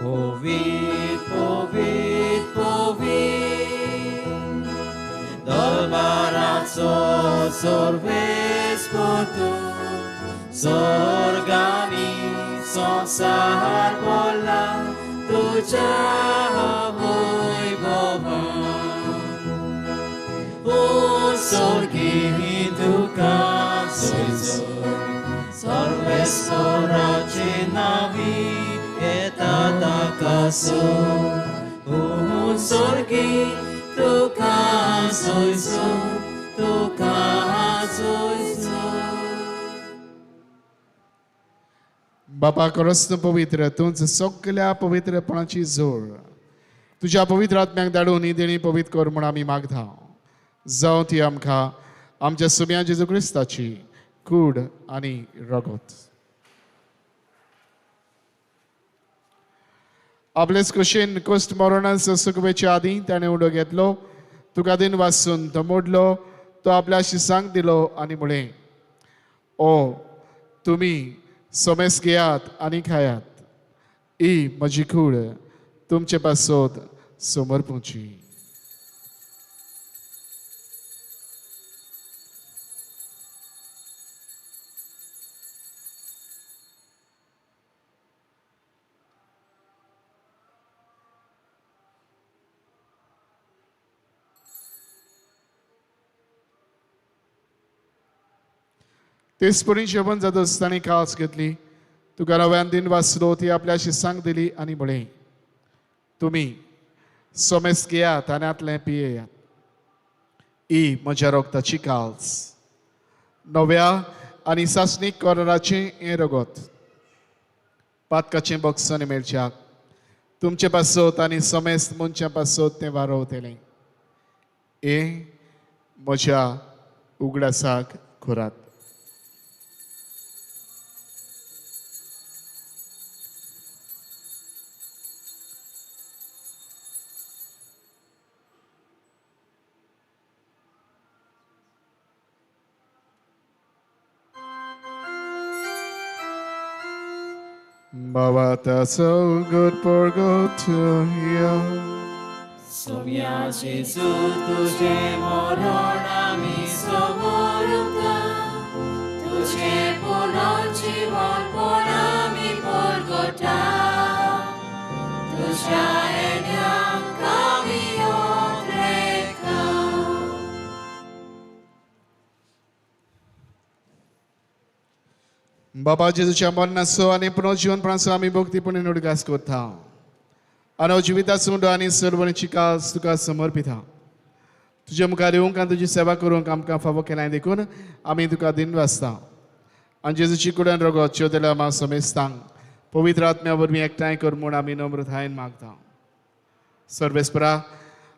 Povit, povit, povit, Dolbarazzo sorves potu, Sorgani sonsar bola, Tuja voi bova. O sorgi duka soy, Sorves porace navi, Etata o sorgi tuka soy tuka soy. बापा करस्त पवित्र तूंच सगल्या पवित्रपणाची जोड तुज्या पवित्र आत्म्याक धाडून ही देणी पवित्र कर म्हूण आमी मागता. जावं ती आमकां आमच्या सुम्या जेजू क्रिस्ताची कूड आनी रगत. आपलेच कुशीन कोश्ट मरणास सुकवेचे आदीं ताणें उडो घेतलो तुका दिन वासून तो मोडलो तो आपल्या शिसांक दिलो आनी म्हळें, ओ तुमी सोमेस घेयात आनी खायात, ही म्हजी कूड तुमचे पासत समर्पूची. तेच परी जेवण जाता आसतना कास घेतली तुका नव्यान दिन वाचलो ती आपल्या शिसांक दिली आनी म्हळें, तुमी सोमेस घेयात आनी आतलें पियेयात, ही म्हज्या रगताची काल्स नव्या आनी सासणीक कराराचें हें रगत पातकाचें बक्षण मेळच्याक तुमचे पासत आनी समेस्त मनशां पासत तें वारोवतलें. हें म्हज्या उगडासाक करात. Baba so good for go to you. Sumya Jesu tuje moron ami somoruta, tuje puno jivon ponami porgota, tuja enyam kami otreka. बाबा जेजूच्या मरणाचो आनी पुनर्जीवनपणाचो आमी भक्तीपणे उडगास करता आनी जिविताचो उंडो आनी सर्वणीची कास तुका समर्पिता. तुजे मुखार येवंक आनी तुजी सेवा करूंक आमकां फावो केलाय देखून आमी तुका दिन वाचता आनी जेजूची कुडन रगत चेवतल्या आमा समेस्तांक पवित्र आत्म्या वरवीं एकठांय कर म्हूण आमी नम्रतायेन मागता. सर्वेस्परा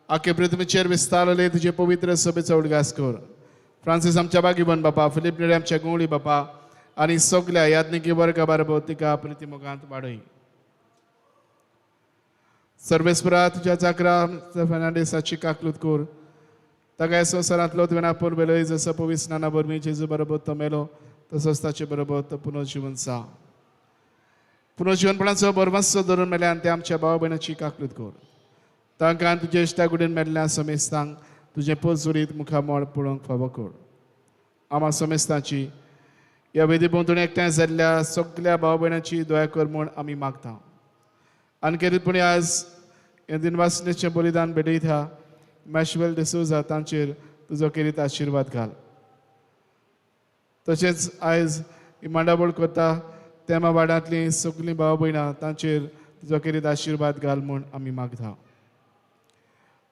आखे पृथ्वीचेर विस्तारले तुजे पवित्र सभेचो उडगास कर. फ्रांसीस आमच्या बागीबन बापा, फिलीप नेरी आमच्या गुंवळी बापा आनी सगल्या याज्ञिकी वर्गा बाराबर तिका प्रितीमोगांत वाडय. सर्वेस्परा तुज्या चाकरा फेर्नांडीसाची काकलूत कर ताका ह्या संवसारांतलो तुवें आपोवन वेलोय जसो पवित्र स्नाना वरवीं जेजू बरोबर तो मेलो तसोच ताचे बरोबर तो पुनर्जिवन जा. पुनर्जिवनपणाचो बरवासो धरून मेल्यान ते आमच्या भाव भयणाची काकलूत कर. तांकां तुज्या इश्टा कुडीन मेल्ल्या समेस्तांक तुजें पोजुरीत मुखामळ पळोवंक फावो कर. आमा समेस्तांची ह्या वेदी भोंवतणी एकठांय जाल्ल्या सगल्या भाव भयणाची दया कर म्हूण आमी मागता. आनी केरीतपणी आज हें दिनवासनेचें बलिदान भेटयता मॅशवेल डिसोजा तांचेर तुजो केरीत आशिर्वाद घाल. तशेंच आयज ही मांडावळ करता तेमा वाड्यांतलीं सगळीं भाव भयणां तांचेर तुजो खेरीत आशिर्वाद घाल म्हूण आमी मागता.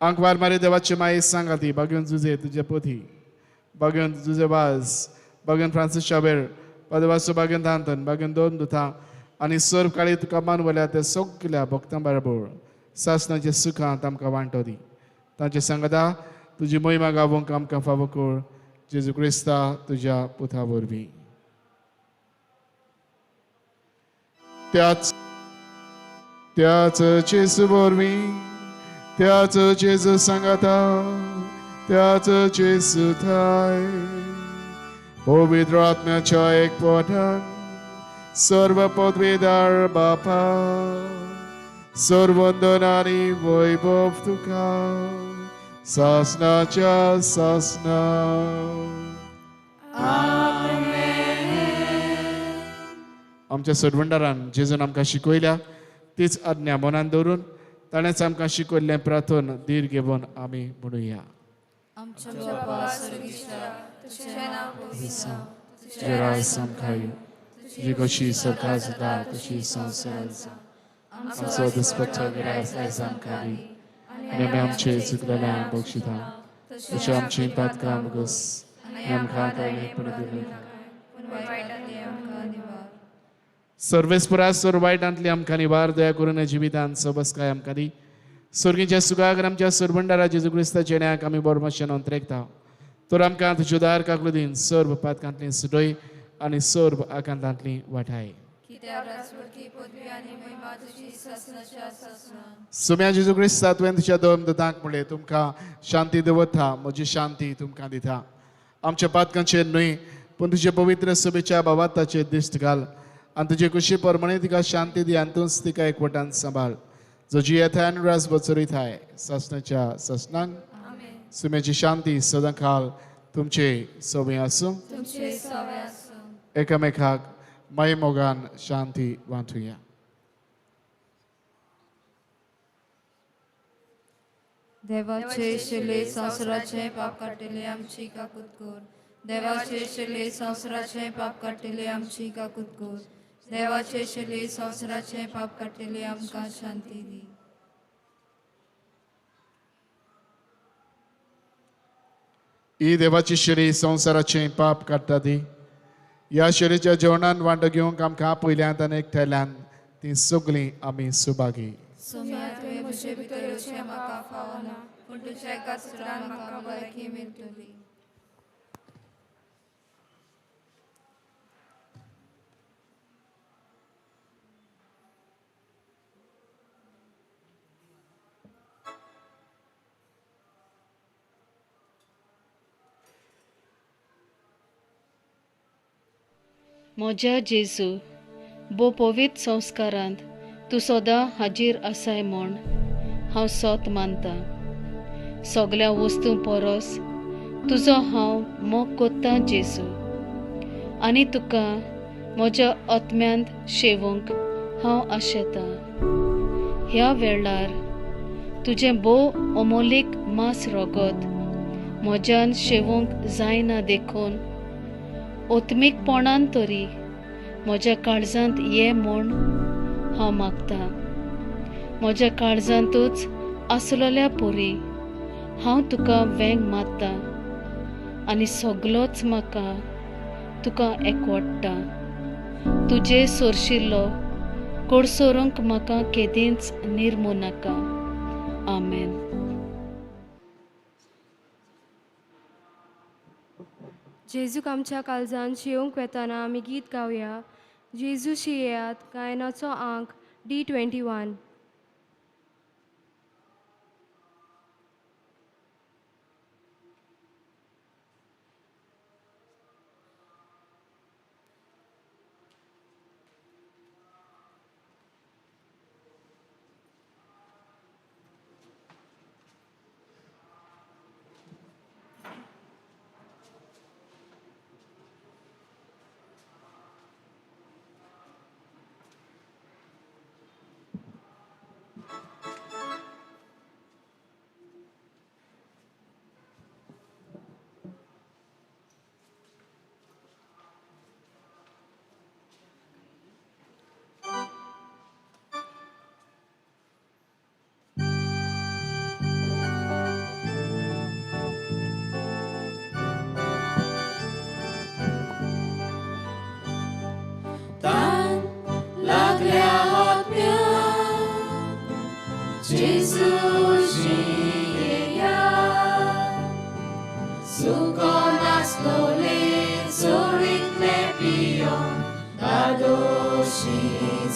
आंकवार मारे देवाचे माये सांगाती बागेवन जुजे तुजे पोथी, बागेवन जुजे वाज, बागेवन फ्रांसीस शाबेर, पदवासो बागेवन दांतन, बागेवन दोन दुथा आनी सर्व काळी तुका मानवल्या त्या सगल्या भक्तां बरोबर सासणाच्या सुखांत आमकां वांटो दी. तांचे सांगता तुजी मोहिमा गावोंक आमकां फावो कर, जेजू क्रिस्ता तुज्या पुता वरवीं. त्याच त्याच जेजू वरवीं, त्याच जेजू सांगाता, त्याच जेजू थाय, पवित्र आत्म्याच्या एकवटान सर्व पदवीदार बापा, सर्वंदन आनी वैभव तुका सासनाच्या सासना. आमच्या सोडवणदारान जेजून आमकां शिकयल्या तीच आज्ञा मनान दवरून ताणेंच आमकां शिकयल्लें प्रार्थन धीर घेवन आमी म्हणुया. तुजें राज आमकां येवं, तुजी कशी सरकार जाता तशी संवसारांत जावं. आमचो दिसपट्टो ग्रास आयज आमकां दी आनी आमी आमचे चुकलेल्यांक बक्षिता तशें आमचीं पातकां भोगस आनी आमकां कांय पडूं दिनाका. सर्वेस्परा सर्व वायटांतली आमकां निवार, दया करून जिवितांत सबसकाय आमकां दी. स्वर्गीच्या सुखाक आमच्या सरबंडारा जेजू क्रिस्ताच्या येण्याक आमी बरो मातशें अंतरेकता. तर आमकां तुज्यो दार काकलो दीन सर्व पातकांतली सुटय आनी सर्व आकांतांतली वाठाय. सुम्या जेजू क्रिस्ता तुवें तुज्या दोन दुतांक म्हणलें, तुमकां शांती दवरता, म्हजी शांती तुमकां दिता. आमच्या पातकांचेर न्हय पूण तुजे पवित्र सभेच्या भावार्थाचेर दिश्ट घाल आनी तुजे कुशी प्रमाणे तिका शांती दी आनी तूंच तिका एकवटान सांबाळ, जो जियेताय आनी रास बचरीताय सासणाच्या सासणांक. सुम्याची शांती सदां काल तुमचे सवय आसूं. एकामेकाक माय मोगान शांती वांटुया. देवाचे शिले संवसाराचे पाप काडटले आमची काकूत कर. देवाचे शिले संवसाराचे पाप काडटले आमची काकूत कर. देवाचे शिले संवसाराचे पाप काडटले आमकां शांती दी. ही देवाची शिरी संवसाराचें पाप काडटा ती. ह्या शिरीच्या जेवणान वांटो घेवंक आमकां पयल्यांत आनी एकठांयल्यान ती सगळीं आमी सुभागी. सोम्या तुवें म्हजे भितर येवचें म्हाका फावना, पूण तुज्या एका सुत्रान म्हाका भलायकी मेळटली. म्हज्या जेजू, भोव पवित्र संस्कारांत तूं सदां हाजीर आसाय म्हूण हांव सोत मानता. सगळ्या वस्तूं परस तुजो हांव मोग कोत्तां जेजू, आनी तुका म्हज्या आत्म्यांत शेवूंक हांव आशेतां. ह्या वेळार तुजें भोव अमोलीक मांस रगत म्हज्यान शेवूंक जायना देखून ओत्मीकपणान तरी म्हज्या काळजांत ये म्हूण हांव मागतां. म्हज्या काळजांतूच आसलेल्या परी हांव तुका वेंग मारतां आनी सगलोच म्हाका तुका एकवडटा. तुजे सोरशिल्लो कोडसोरूंक म्हाका केदींच निर्मू नाका. आमेन. जेजूक आमच्या काळजान शिवंक वेतना आमी गीत गावया. जेजू शियेयात गायनाचो आंक D21. जेजू शिया सुको नासलोले चोरीतले पियोन दादोशी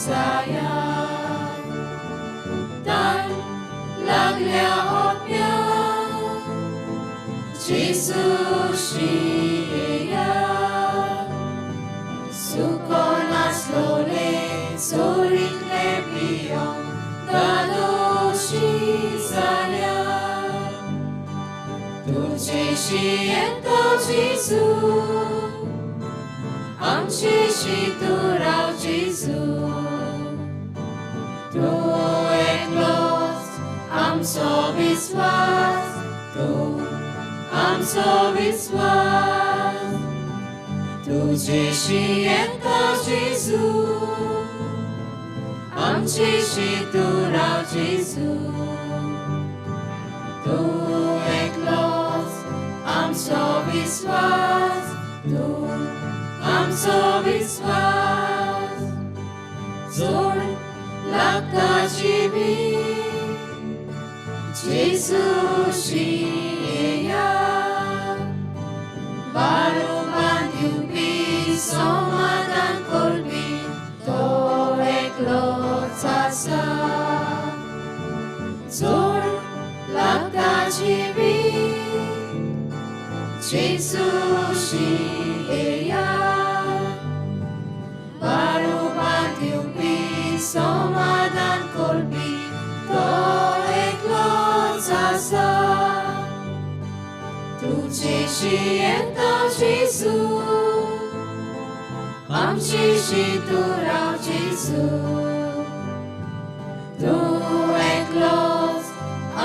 जाया तान लागल्या ओप्या जेजू शिया सुको नासलोले चोरीतले पियोन दादोशी जाल्या तुजेशी येता जेजू आमचेशी तूं राव जेजू तूं एकलोच आमचो विस्वास तूं आमचो विस्वास तुजेशी येता जेजू आमचेशी तूं राव जेजू तूं एकलोच आमचो विस्वास तूं आमचो विस्वास जोड लागता जिवीत जेजू शिया बारुमान दिवपी समाधान करपी तो एकलोच आसा जोड लागता जिवीत जेजू शिया बारुमान दिवपी समाधान करपी तो एकलोच आसा तुजेशी येता जेजू आमचेशी तूं राव जेजू तूं एकलोच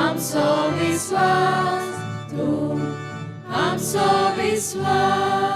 आमचो विस्वास तूं आमचो विस्वास.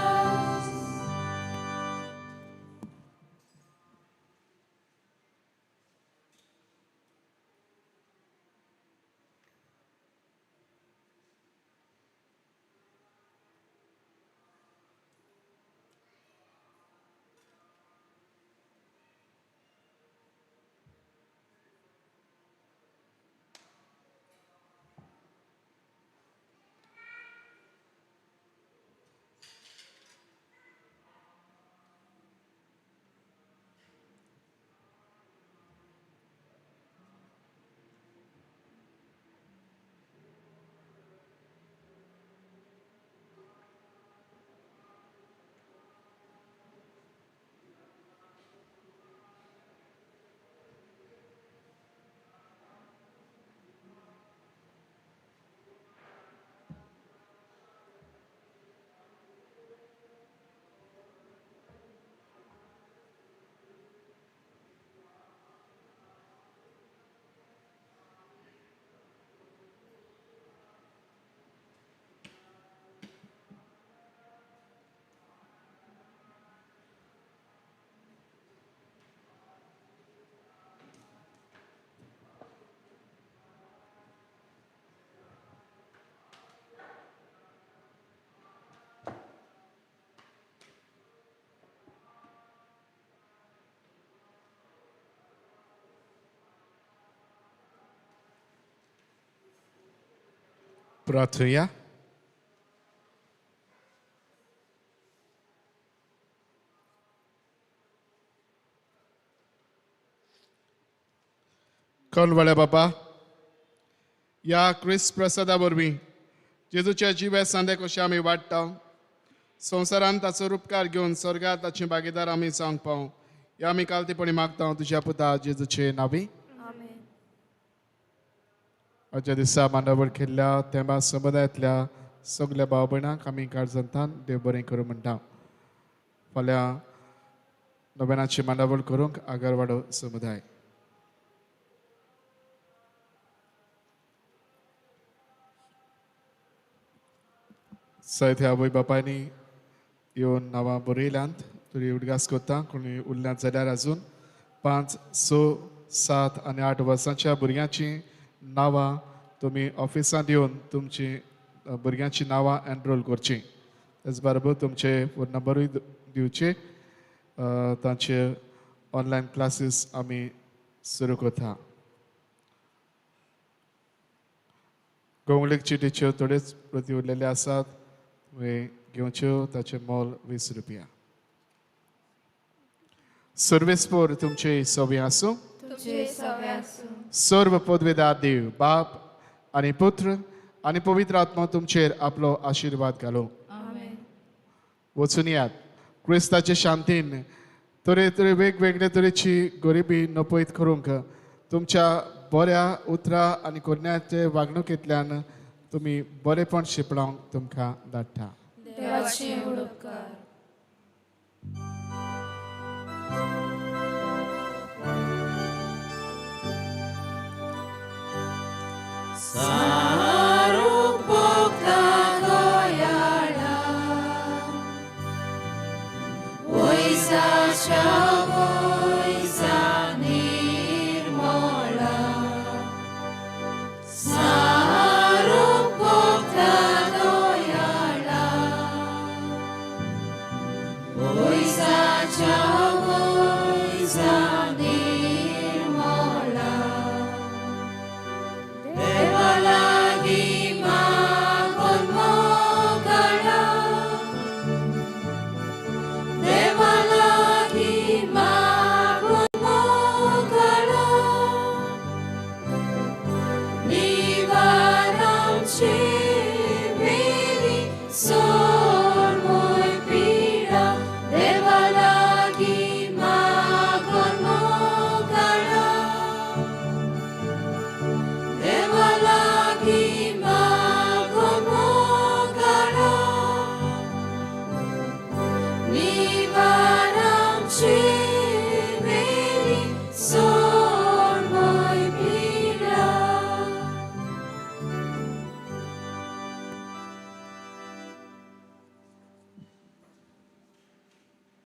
प्रार्थुया. कोण बाबा ह्या क्रिस्त प्रसादा वरवीं जेजूच्या जिव्या सांदे कशें आमी वाडटा संवसारांत ताचो रुपकार घेवन स्वर्गात ताचे भागीदार आमी जावंक पावूं ह्या आमी कालतीपणी मागता तुज्या पुता जेजूचे नांवी. आजच्या दिसा मांडावळ केल्ल्या तेंबा समुदायांतल्या सगल्या भाव भयणांक आमी काळजांतल्यान देव बरें करूं म्हणटा. फाल्यां नव्यानाची मांडावळ करूंक आगरवाडो समुदाय. सयत ह्या आवय बापायनी येवन नांवां बरयल्यांत तरी उडगास करता कोणी उरल्यांत जाल्यार अजून 5, 6, 7 आनी 8 वर्सांच्या भुरग्यांची नांवां तुमी ऑफिसांत येवन तुमची भुरग्यांची नांवां एनरोल करची. तेच बरोबर तुमचे फोन नंबरूय दिवचे. तांचे ऑनलायन क्लासीस आमी सुरू करता. गोंगलीक चिटीच्यो थोड्योच प्रती उरलेल्यो आसात, तुवें घेवच्यो. ताचें मोल 20 रुपया. सर्वेस्पोर तुमचे सवे आसूं. तुमचे सवे आसूं. सर्व पदवेदार देव बाप आनी पुत्र आनी पवित्र आत्मा तुमचेर आपलो आशिर्वाद घालूं. आमेन. वचून यात क्रिस्ताचे शांतीन तरेतरे वेगवेगळे तरेची गरिबी नपयत करूंक. तुमच्या बऱ्या उतरां आनी करण्याचे वागणुकेंतल्यान तुमी बरेपण शिंपडावंक तुमकां धाडटा. देवाचे उपकार.